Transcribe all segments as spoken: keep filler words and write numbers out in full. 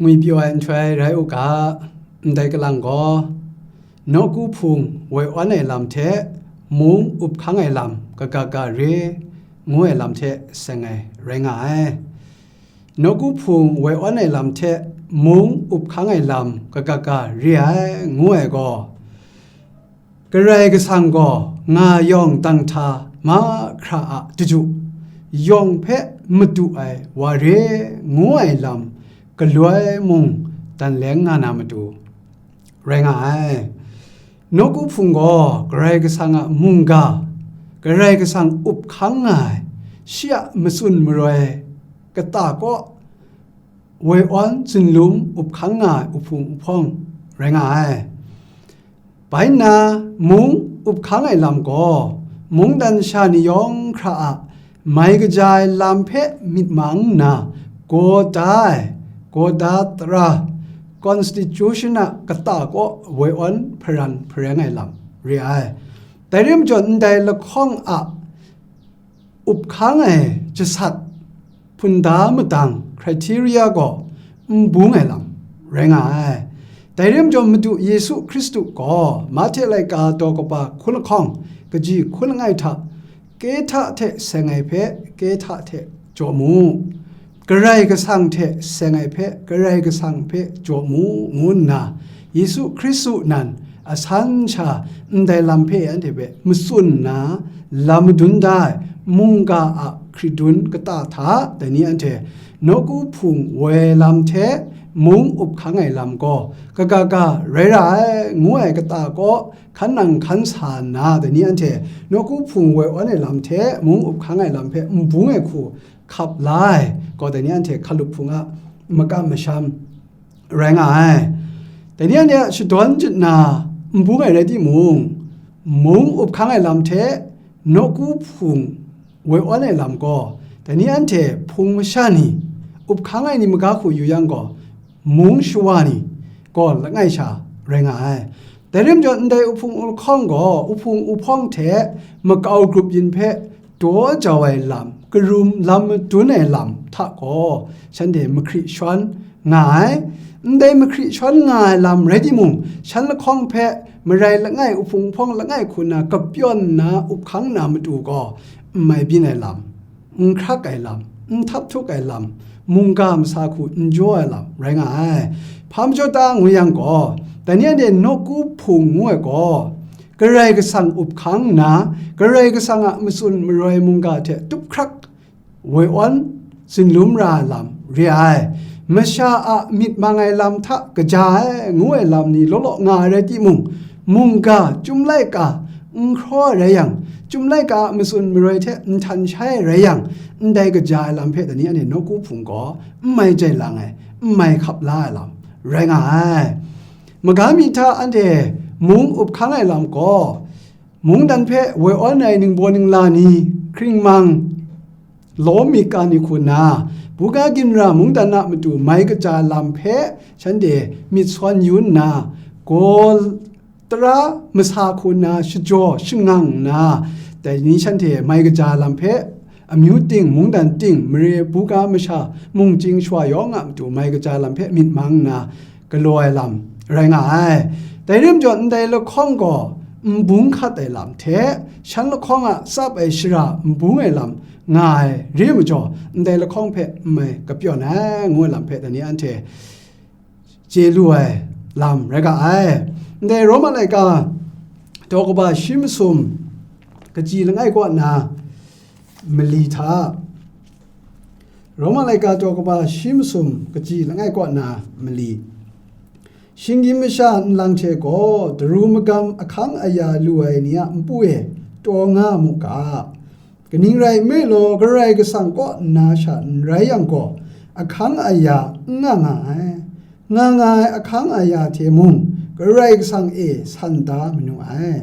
Ngwi pyaw ai nhtoi rai u ga, ndai kalang gaw, nawku hpung woi awn ai lam hte mung up hkang ai lam kaga ga re, ngu ai lam hte seng ai rai nga ai. Nawku hpung woi awn ai lam hte mung up hkang ai lam kaga ga re ai, ngu ai gaw, Karai Kasang gaw nga yawng dang hta mahkra a chyu, yawng hpe madu ai wa re, ngu ai lam galoi mung dan leng nga na matu rai nga ai. Nawku hpung gaw Karai Kasang a mungga, Karai Kasang up hkang nga ai, shi a matsun maroi kata kaw woi awn zunlum up hkang nga ai uhpung uhpawng rai nga ai. Bai nna, mung up hkang ai lam gaw, mungdan sha ni yawng hkra a mai kaja ai lam hpe myit mang nna, gaw da ai, gaw da tara, constitution a kata kaw woi awn hparan hpareng ai lam re ai. Dai rim jaw, ndai lahkawng a up hkang ai jasat hpunda madang, criteria gaw n bung ai lam rai nga ai. Dai rim jaw, Madu Yesu Hkristu gaw Mahte laika daw kaba hkun lahkawng kaji hkun langai hta, Kehta hte seng ai hpe Kehta hte jaw mu, Karai Kasang hte seng ai hpe Karai Kasang hpe jaw mu, ngu nna, Yesu Hkristu nan asan sha ndai lam hpe anhte hpe matsun nna, lam madun da ai mungga a hkrit dun kata hta, dai ni anhte nawku hpung woi lam hte mung up hkang ai lam gaw kaga ga rai ra ai, ngu ai kata kaw hkan nang hkan sa nna, dai ni anhte nawku hpung woi awn ai lam hte mung up hkang ai lam hpe n bung ai hku hkap la ai gaw, dai ni anhte hkalup hpung a makam masham rai nga ai. Dai ni anhte a shadawn jat na n bung ai rai timung, mung up hkang ai lam hte nawku hpung woi awn ai lam gaw, dai ni anhte hpung masha ni, up hkang ai ni maga hku yu yang gaw, mung shawa ni gaw langai sha rai nga ai. Dai rim jaw, ndai uhpung uhkawng gaw uhpung uhpawng hte makau grup yin hpe daw jau ai lam, karum lam madun ai lam hta gaw shanhte mahkri shawn nga ai. Ndai mahkri shawn nga ai lam rai timung, shan lahkawng hpe marai langai, uhpung uhpawng langai hku na kapyawn nna up hkang na matu gaw, n mai byin ai lam, n hkrak ai lam, n htap htuk ai lam, mungga masa hku n jaw ai lam rai nga ai. Hpa majaw ta ngu yang gaw, dai ni anhte nawku hpung ngu ai gaw, Karai Kasang up hkang nna, Karai Kasang a matsun maroi mungga hte tup hkrak woi awn zunlum ra ai lam re ai. Masha a myit mang ai lam hta kaja ai, ngu ai lam ni law law nga ai rai timung, mungga, chyum laika, n hkraw ai rai yang, chyum laika a matsun maroi hte n htan shai ai rai yang, ndai kaja ai lam hpe dai ni anhte nawku hpung gaw n mai jai lang ai, n mai hkap la ai lam rai nga ai. Maga mi hta anhte mung up hkang ai lam gaw, mungdan hpe woi awn ai ningbaw ningla ni, hkringmang, lawm mi ka ni hku nna, buga ginra mungdan a matu mai kaja lam hpe shanhte myit sawn yu nna, gaw tara masa hku nna shajaw shangang nna, dai ni shanhte mai kaja lam hpe amyu ting, mungdan ting, mare buga masha, mungchying shawa yawng a matu mai kaja lam hpe myit mang nna, galaw ai lam rai nga ai. Dai rim jaw, ndai lahkawng gaw n bung hkat ai lam hte, shan lahkawng a tsap ai shara n bung ai lam nga ai re majaw, ndai lahkawng hpe n mai kapyawn ai, ngu ai lam hpe dai ni anhte chye lu ai lam rai ga ai. Ndai Roma laika daw kaba shi masum kaji langai kaw na mali hta, Roma laika daw kaba shi masum kaji langai kaw na mali. Shinggyim masha nlang hte gaw daru magam ahkang aya lu ai ni a npu e taw nga mu ga. Kaning rai nme law, Karai Kasang kaw nna sha n rai yang gaw, ahkang aya n nga nga ai. Nga nga ai ahkang aya hte mung, Karai Kasang e san da manu ai.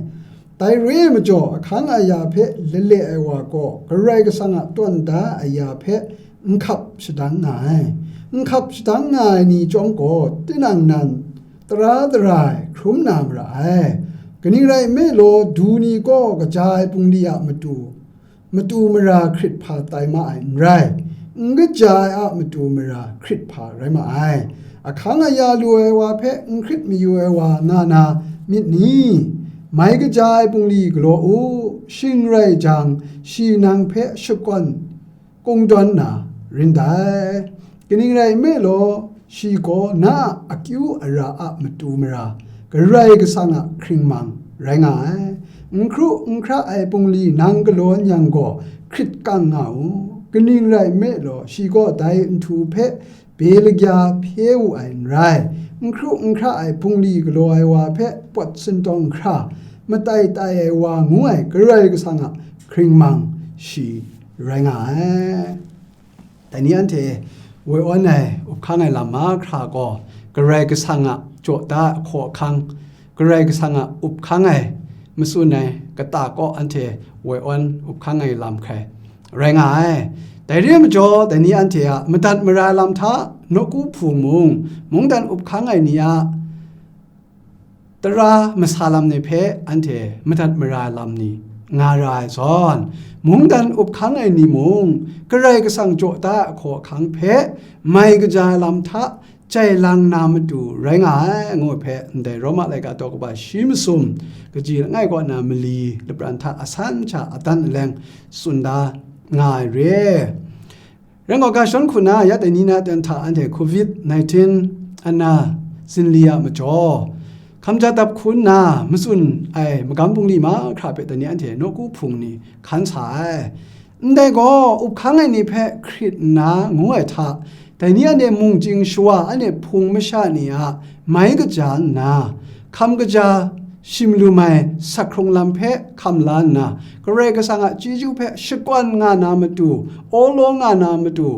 Dai re ai majaw, ahkang aya hpe lale ai wa gaw, Karai Kasang a tawn da aya hpe n hkap shadang nga ai. N hkap shadang nga ai ni chyawm gaw, tinang nan tara dara ai hkrum na mara ai. Kaning rai nme law, du ni gaw kaja ai bungli a matu, matu mara hkrit hpa tai ma ai n rai, n kaja ai a matu mara hkrit hpa rai ma ai. Ahkang aya lu ai wa hpe n hkrit mayu ai wa nga na myit ni? Mai kaja ai bungli galaw u, shing rai jang, shi nang hpe shakawn kungdawn na rin dai. Kaning rai nme law, shi gaw na a akyu ara a matu mara, Karai Kasang a hkringmang rai nga ai. N hkru n hkra ai bungli nang galaw n yang gaw, hkrit kang nga u. Kaning rai nme law, shi gaw dai nhtu hpe bye lagya hpye wu ai n rai. N hkru n hkra ai bungli galaw ai wa hpe pawt sintawng hkra, matai tai ai wa ngu ai Karai Kasang a hkringmang shi rai nga ai. Dai ni anhte woi awn ai up hkang ai lam mahkra gaw, Karai Kasang a jaw da ai ahkaw ahkang, Karai Kasang a up hkang ai matsun ai kata kaw anhte woi awn up hkang ai lam hkrai rai nga ai. Dai re ai majaw, dai ni anhte a madat mara ai lam hta, nawku hpung mung, mungdan up hkang ai ni a tara masa lam ni hpe anhte madat mara ai lam ni nga ra ai zawn, mungdan up hkang ai ni mung, Karai Kasang jaw da ai ahkaw ahkang hpe mai kaja ai lam hta jai lang na matu rai nga ai, ngu ai hpe, ndai Roma laika daw kaba shi masum, kaji langai kaw na mali lapran hta asan sha adan aleng tsun da nga ai re. Rai gaw, ga shadawn hku na, ya dai ni na ten hta anhte covid nineteen ana zinli a majaw, hkamja dap hku nna matsun ai magam bungli mahkra hpe dai ni anhte nawku hpung ni hkan sa ai. Ndai gaw, up hkang ai ni hpe hkrit nna ngu ai hta, dai ni anhte mungchying shawa anhte hpung masha ni a mai kaja nna, hkam kaja, shim lum ai sak hkrung lam hpe hkam la nna, Karai Kasang a chyeju hpe shakawn nga na matu, awlaw nga na matu,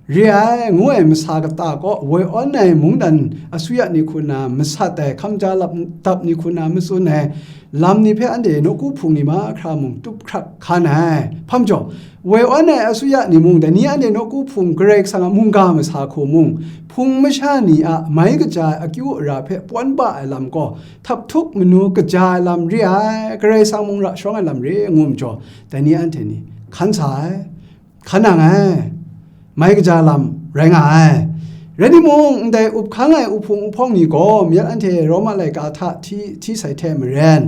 re ai, ngu ai masa kata kaw, woi awn ai mungdan asuya ni hku na masat ai, hkamja lap, dap ni hku na matsun ai lam ni hpe anhte nawku hpung ni mahkra mung tup hkrak hkan ai. Hpa majaw, woi awn ai asuya ni mung, dai ni anhte nawku hpung Karai Kasang a mungga masa hku mung, hpung masha ni a mai kaja ai akyu ara hpe pawn ba ai lam gaw, htaphtuk manu kaja ai lam re ai, Karai Kasang mung ra sharawng ai lam re ai ngu majaw, dai ni anhte ni hkan sa ai, hkan nang ai, mai kaja lam rai nga ai. Rai timung, ndai up hkang ai uhpung uhpawng ni gaw, mayat anhte Roma laika hta hti, hti sai hte maren,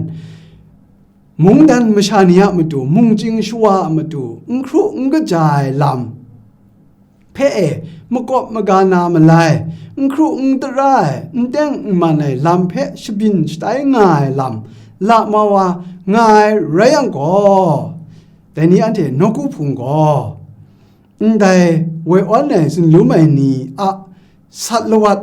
mungdan masha ni a matu, mungchying shawa a matu, n hkru n kaja ai lam hpe e makawp maga na malai, n hkru n tara ai, n teng n man ai lam hpe shabyin shatai nga ai lam, la mau wa nga ai rai yang gaw, dai ni anhte nawku hpung gaw, ndai woi awn ai zinlum ai ni a sat lawat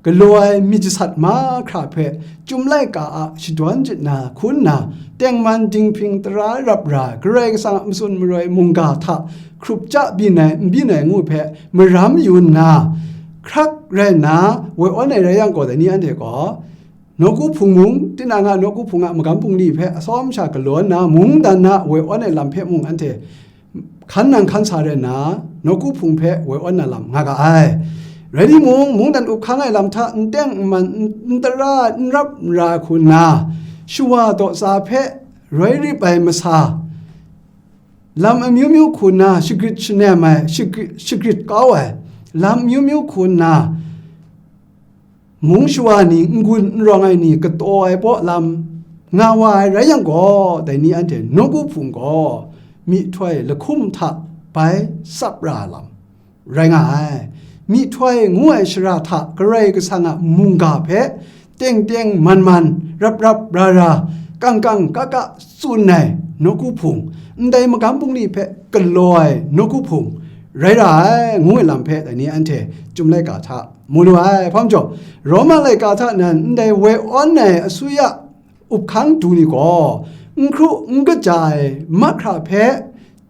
galaw ai myit jasat mahkra hpe, Chyum laika a shadawn jit na hku nna, tengman dinghpring tara rap ra, Karai Kasang a matsun maroi mungga hta hkrup ja byin ai, n byin ai ngu hpe maram yu nna, hkrak rai nna, woi awn ai rai yang gaw, dai ni anhte gaw, nawku hpung mung, tinang a nawku hpung a magam bungli hpe atsawm sha galaw nna, mungdan a woi awn ai lam hpe mung anhte hkan nang hkan sa rai nna, nawku hpung hpe woi awn na lam nga ga ai. Rai timung, mungdan up hkang ai lam hta n teng n man, n, n tara, n rap n ra hku nna, shawa daw tsa hpe roi rip ai masa, lam amyu myu hku nna shagrit shanem ai, shagrit, shagrit kau ai, lam amyu myu hku nna, mung shawa ni n-gun n rawng ai ni kataw ai baw lam nga wa ai rai yang gaw, dai ni anhte nawku hpung gaw myihtoi lahkum hta bai tsap ra ai lam rai nga ai. Myihtoi ngu ai shara hta Karai Kasang a mungga hpe teng teng man man, rap rap ra ra, kang kang ka ka tsun ai nawku hpung, ndai magam bungli hpe galaw ai nawku hpung rai ra ai, ngu ai lam hpe dai ni anhte Chyum laika hta mu lu ai. Hpa majaw, Roma laika hta nan ndai woi awn ai asuya up hkang du ni gaw, n hkru n kaja ai mahkra hpe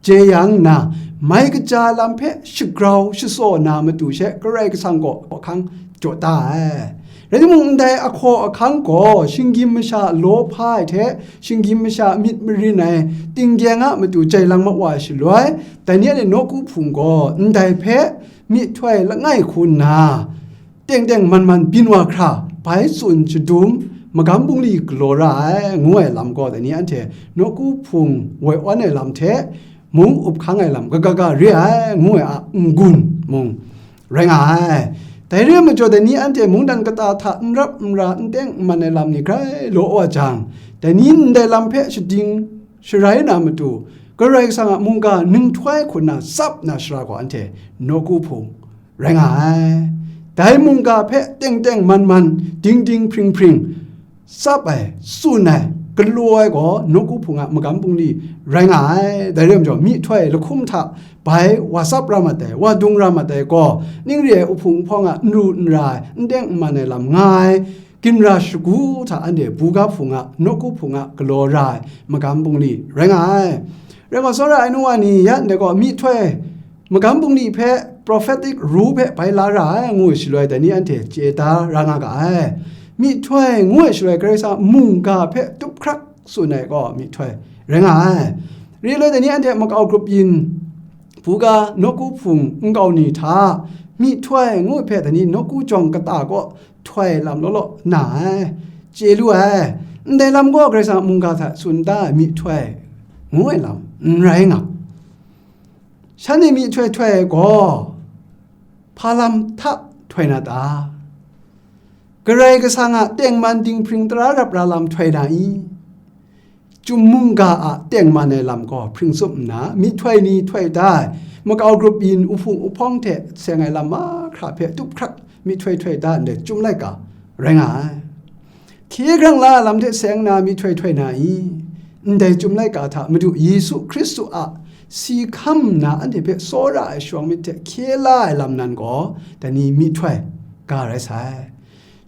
jeyang nna, mai kaja lam hpe shagrau shatsaw na matu she Karai Kasang gaw hkang jaw da ai. Rai timung, ndai ahkaw ahkang gaw shinggyim masha law hpa ai hte, shinggyim masha myit marin ai tinggyeng a matu jai lang ma wa ai shaloi, dai ni anhte nawku hpung gaw ndai hpe myihtoi langai hku nna, teng teng man man byin wa hkra, bai tsun shadum, magam bungli galaw ra ai, ngu ai lam gaw, dai ni anhte nawku hpung woi awn ai lam hte mung up hkang ai lam kaga ga re ai, ngu ai a n-gun mung rai nga ai. Dai re ai majaw, dai ni anhte mungdan kata hta n rap n ra, n teng n man ai lam ni grai law wa jang, dai ni ndai lam hpe shading sharai na matu, Karai Kasang a mungga ninghtuai hku nna tsap nna shara gaw anhte nawku hpung rai nga ai. Dai mungga hpe teng teng man man, ding ding hpring hpring, tsap ai, tsun ai, galaw ai gaw nawku hpung a magam bungli rai nga ai. Dai re ai majaw, myihtoi lahkum hta bai wa tsap ra mat ai, wa dung ra mat ai gaw, ning re ai uhpung uhpawng a n ru n ra ai, n teng n man ai lam nga ai, ginra shagu hta anhte buga hpung a, nawku hpung a galaw ra ai magam bungli rai nga ai. Rai wa, tsawra ai nu wa ni, ya ndai gaw, myihtoi magam bungli hpe, prophetic ru hpe bai la ra ai, ngu ai shaloi, dai ni anhte chye da ra nga ga ai. Myihtoi ngu ai shaloi, Karai Kasang a mungga hpe tup hkrak tsun ai gaw myihtoi rai nga ai. Re ai, dai ni anhte makau grup yin, buga, nawku hpung nkau ni hta myihtoi ngu ai hpe, dai ni nawku jawng kata kaw htoi lam law law na ai, chye lu ai. Ndai lam gaw Karai Kasang a mungga hta tsun da ai myihtoi ngu ai lam n rai nga. Shanhte myihtoi htoi ai gaw, hpa lam hta htoi na ta? Karai Kasang a tengman dinghpring tara rap ra lam htoi na i? Chyum mungga a tengman ai lam gaw hpring tsup nna, myihtoi ni htoi da ai, makau grup yin, uhpung uhpawng hte seng ai lam mahkra hpe tup hkrak myihtoi htoi da ndai chyum laika rai nga ai. Hkye hkrang la ai lam hte seng nna myihtoi htoi na i? Ndai chyum laika hta Madu Yesu Hkristu a si hkam nna anhte hpe tsawra ai shawng myit hte hkye la ai lam nan gaw, dai ni myihtoi ga rai sai.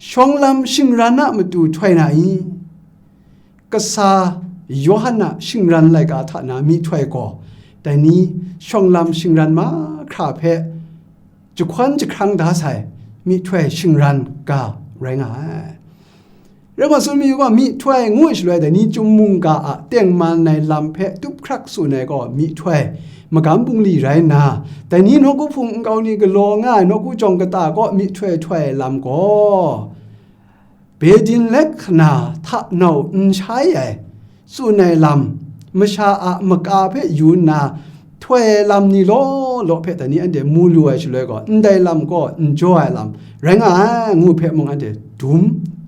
Shawng lam shingran a matu htoi na i? Kasa Yawhan a shingran laika hta na myihtoi gaw, dai ni shawng lam shingran mahkra hpe jahkawn jahkrang da sai myihtoi shingran ga rai nga ai. Rai wa, tsun mayu gaw, myihtoi ngu ai shaloi, dai ni chyum mungga a tengman ai lam hpe tup hkrak tsun ai gaw myihtoi magam bungli rai nna, dai ni nawku hpung nkau ni galaw nga ai nawku jawng kata kaw myihtoi htoi ai lam gaw, Bedin let hkana hta nau n shai ai, tsun ai lam, masha a maka hpe yu nna, htoi ai lam ni law law hpe dai ni anhte mu lu ai shaloi gaw, ndai lam gaw n jaw ai lam rai nga ai, ngu hpe mung anhte dum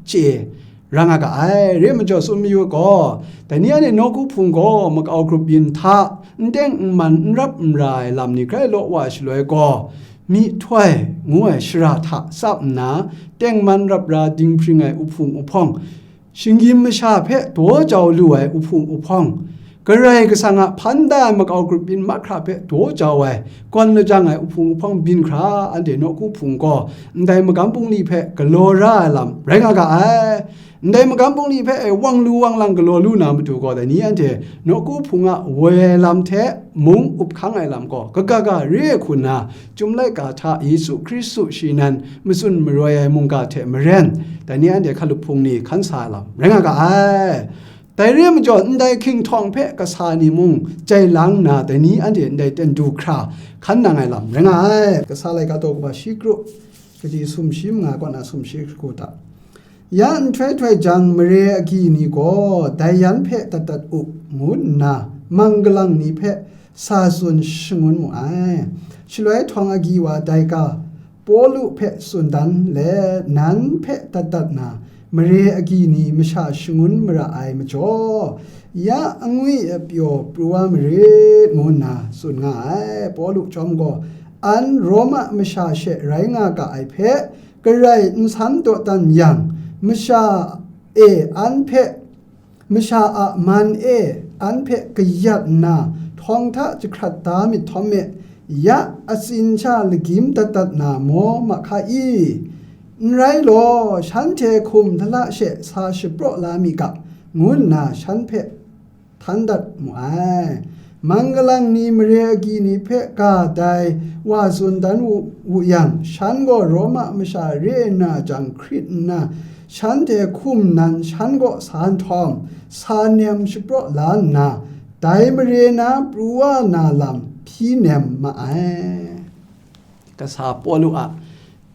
chye ra nga ga ai. Re ai majaw, tsun mayu gaw, dai ni anhte nawku hpung gaw makau grup yin hta n teng n man, n rap n ra ai lam ni grai law wa ai shaloi gaw, myihtoi ngu ai shara hta tsap nna, tengman rap ra dinghpring ai uhpung uhpawng, shinggyim masha hpe daw jau lu ai uhpung uhpawng, Karai Kasang a hpan da ai makau grup yin mahkra hpe daw jau ai, gawn lajang ai uhpung uhpawng byin hkra, anhte nawku hpung gaw ndai magam bungli hpe galaw ra ai lam rai nga ga ai. Ndai magam bungli hpe e wang lu wang lang galaw lu na matu gaw, dai ni anhte nawku hpung a woi ai lam hte mung up hkang ai lam gaw, kaga ga re ai hku nna, Chyum laika hta Yesu Hkristu shi nan matsun maroi ai mungga hte maren, dai ni anhte hkalup hpung ni hkan sa ai lam rai nga ga ai. Dai re ai majaw, ndai hkinghtawn hpe kasa ni mung jai lang nna, dai ni anhte ndai ten du hkra hkan nang ai lam rai nga ai. Kasa laika daw kaba shi kru, kaji sumshi manga kaw na sumshi hku ta. Ya nhtoi htoi jang, mare agyi ni gaw dai yan hpe dat dat u, ngu nna mang kalang ni hpe sa tsun shangun mu ai. Shaloi htawng agyi wa dai ga, Pawlu hpe tsun dan let, nan hpe dat dat na mare agyi ni masha shangun mara ai majaw, ya angwi apyaw pru wa marit, ngu nna tsun nga ai. Pawlu chyawm gaw, an Roma masha she rai nga ga ai hpe, Karai nsan dawdan yang, masha e an hpe, masha a man e an hpe kayat nna, htawng hta jahkrat da myit htawm me, ya atsin sha lagyim dat dat na maw mahka i? N rai law, shanhte hkum lala she sa shapraw la mi ga, ngu nna shan hpe htan dat mu ai. Mang kalang ni mare agyi ni hpe ga dai wa tsun dan wu, wu yang, shan gaw Roma masha re nna jang hkrit nna, shanhte hkum nan shan kaw sa nhtawm, sa nem shapraw la nna, dai mare na pru wa na lam hpyi nem ma ai. Kasa Pawlu a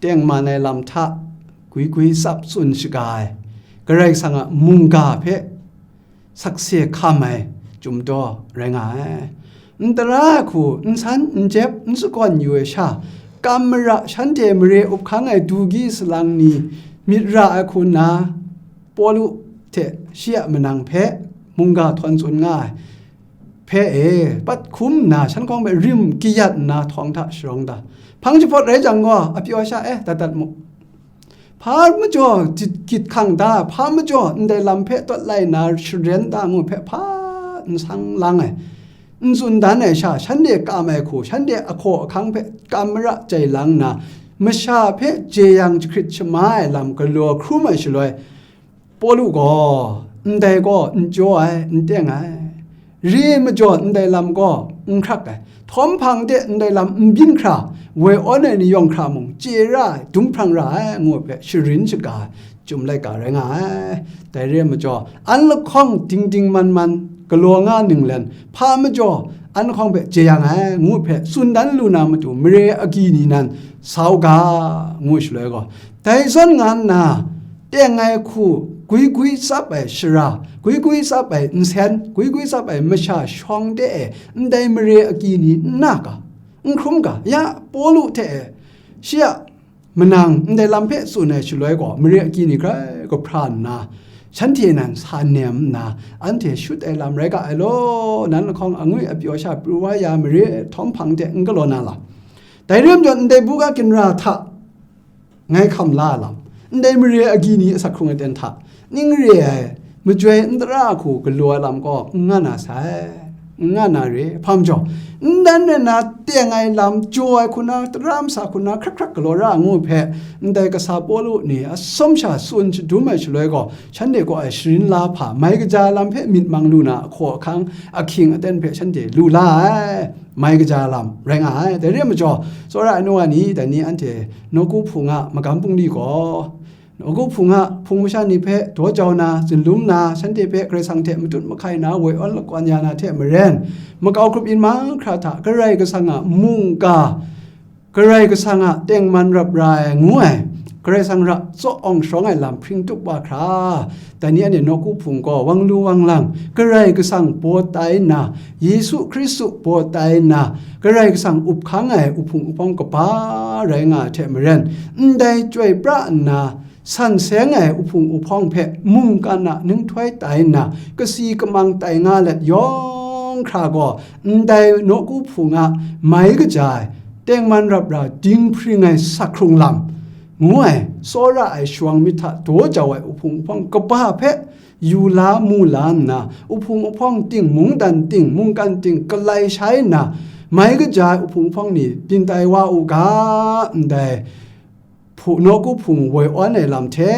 tengman ai lam hta gwi gwi tsap tsun shaga ai, Karai Kasang a mungga hpe sakse hkam ai chyum daw rai nga ai. N tara ai hku, n san, n jep, n sakawn yu ai sha, kam mara shanhte mare up hkang ai du gi salang ni myit ra ai hku nna, Pawlu hte shi a manang hpe mungga htawn tsun nga ai hpe e, pat hkum nna shan hkawng hpe rim kayat nna htawng hta sharawng da. Hpang jahpawt rai jang gaw, apyaw sha e, dat dat mu. Hpa majaw gyit hkang da, hpa majaw ndai lam hpe tawt lai nna sharen da ngu hpe hpa n sang lang ai, n tsun dan ai sha, shanhte kam ai hku, shanhte ahkaw ahkang hpe kam mara jai lang nna, masha hpe jeyang jahkrit shama ai lam galaw hkrum ai shaloi, Pawlu gaw, ndai gaw n jaw ai, n teng ai, re majaw ndai lam gaw n hkrak ai, htawm hpang de ndai lam n byin hkra, woi awn ai ni yawng hkra mung chye ra ai, dum hprang ra ai, ngu hpe sharin shaga ai, chyum laika rai nga ai. Dai re ai majaw, an lahkawng dingding man man galaw nga ninglen, hpa majaw an lahkawng hpe jeyang ai, ngu hpe tsun dan lu na matu, mare agyi ni nan sa u ga, ngu shaloi gaw, dai zawn nga nna, teng ai hku, gwi gwi tsap ai shara, gwi gwi tsap ai nsen, gwi gwi tsap ai masha shawng de e, ndai mare agyi ni n na ga, n hkrum ga, ya Pawlu hte e, shi a manang ndai lam hpe tsun ai shaloi gaw, mare agyi ni grai gumhpraw nna, shanhte nan sa nem nna, anhte shut ai lam rai ga ai law, nan lahkawng angwi apyaw sha pru wa ya mare htawm hpang de n galaw na lam. Dai re ai majaw, ndai buga ginra hta ngai hkam la ai lam, ndai mare agyi ni asak hkrung aten hta ning re ai, majoi n tara ai hku galaw ai lam gaw n nga na sai, n nga na re. Hpa majaw, n dan rai nna teng ai lam, jaw ai hku na, tara masa hku na, hkrak hkrak galaw ra ai ngu hpe, ndai kasa Pawlu ni atsawm sha tsun shadum ai shaloi gaw, shanhte kaw ai sharin la hpa, mai kaja ai lam hpe myit mang lu na, ahkaw ahkang, ahkying aten hpe shanhte lu la ai, mai kaja ai lam rai nga ai. Dai re ai majaw, tsawra ai nu wa ni, dai ni anhte nawku hpung a magam bungli gaw, nawku hpung a hpung masha ni hpe daw jau na, zunlum na, shanhte hpe Karai Kasang hte matut mahkai na, woi awn lakwan ya na hte maren, makau grup yin mahkra hta Karai Kasang a mungga, Karai Kasang a tengman rap ra ai ngu ai, Karai Kasang ra tsaw awng sharawng ai lam hpring tup wa hkra, dai ni anhte nawku hpung gaw wang lu wang lang, Karai Kasang baw tai nna, Yesu Hkristu baw tai nna, Karai Kasang up hkang ai uhpung uhpawng kaba rai nga ai hte maren, ndai chyoi pra nna, san seng ai uhpung uhpawng hpe mungkan a ninghtoi tai nna, kasi kamang tai nga let yawng hkra gaw, ndai nawku hpung a mai kaja ai, tengman rap ra dinghpring ai sak hkrung lam, ngu ai, tsawra ai shawng myit hta daw jau ai uhpung uhpawng kaba hpe yu la mu la nna, uhpung uhpawng ting, mungdan ting, mungkan ting, galai shai nna, mai kaja ai uhpung uhpawng ni byin tai wa u ga, ndai hpu-, nawku hpung woi awn ai lam hte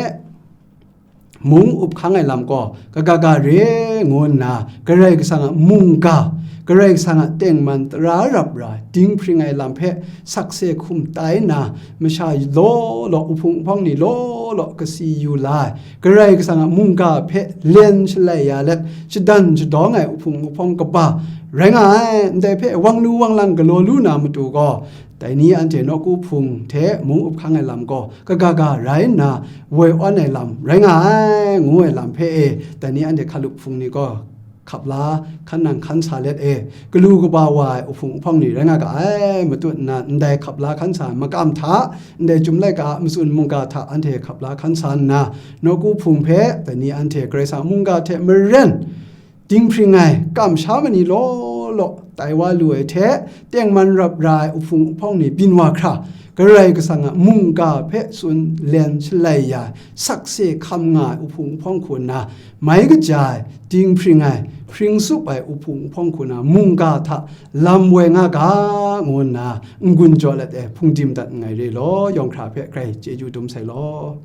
mung up hkang ai lam gaw kaga ga re ngu nna, Karai Kasang a mungga, Karai Kasang a tengman tara rap ra dinghpring ai lam hpe sakse hkum tai nna, masha law law, uhpung uhpawng ni law law kasi yu la ai, Karai Kasang a mungga hpe len shalai ya let, shadan shadawng ai uhpung uhpawng kaba rai nga ai. Ndai hpe wang lu wang lang galaw lu na matu gaw, dai ni anhte nawku hpung hte mung up hkang ai lam gaw kaga ga rai nna, woi awn ai lam rai nga ai, ngu ai lam hpe e, dai ni anhte hkalup hpung ni gaw hkap la hkan nang hkan sa let e, galu kaba wa ai uhpung uhpawng ni rai nga ga ai. Matut nna ndai hkap la hkan sa ai makam hta, ndai Chyum Laika a matsun mungga hta anhte hkap la hkan sa nna, nawku hpung hpe dai ni anhte Karai Kasang mungga hte maren dinghpring ai kamsha ma ni law law tai wa lu ai hte, tengman rap ra ai uhpung uhpawng ni byin wa hkra, Karai Kasang a mungga hpe tsun len shalai ya ai, sakse hkam nga ai uhpung uhpawng hku nna, mai kaja ai, dinghpring ai, hpring tsup ai uhpung uhpawng hku na mungga hta lam woi nga ga, ngu nna n-gun jaw let ai hpung dim dat nngai re law, yawng hkra hpe grai chyeju dum sai law.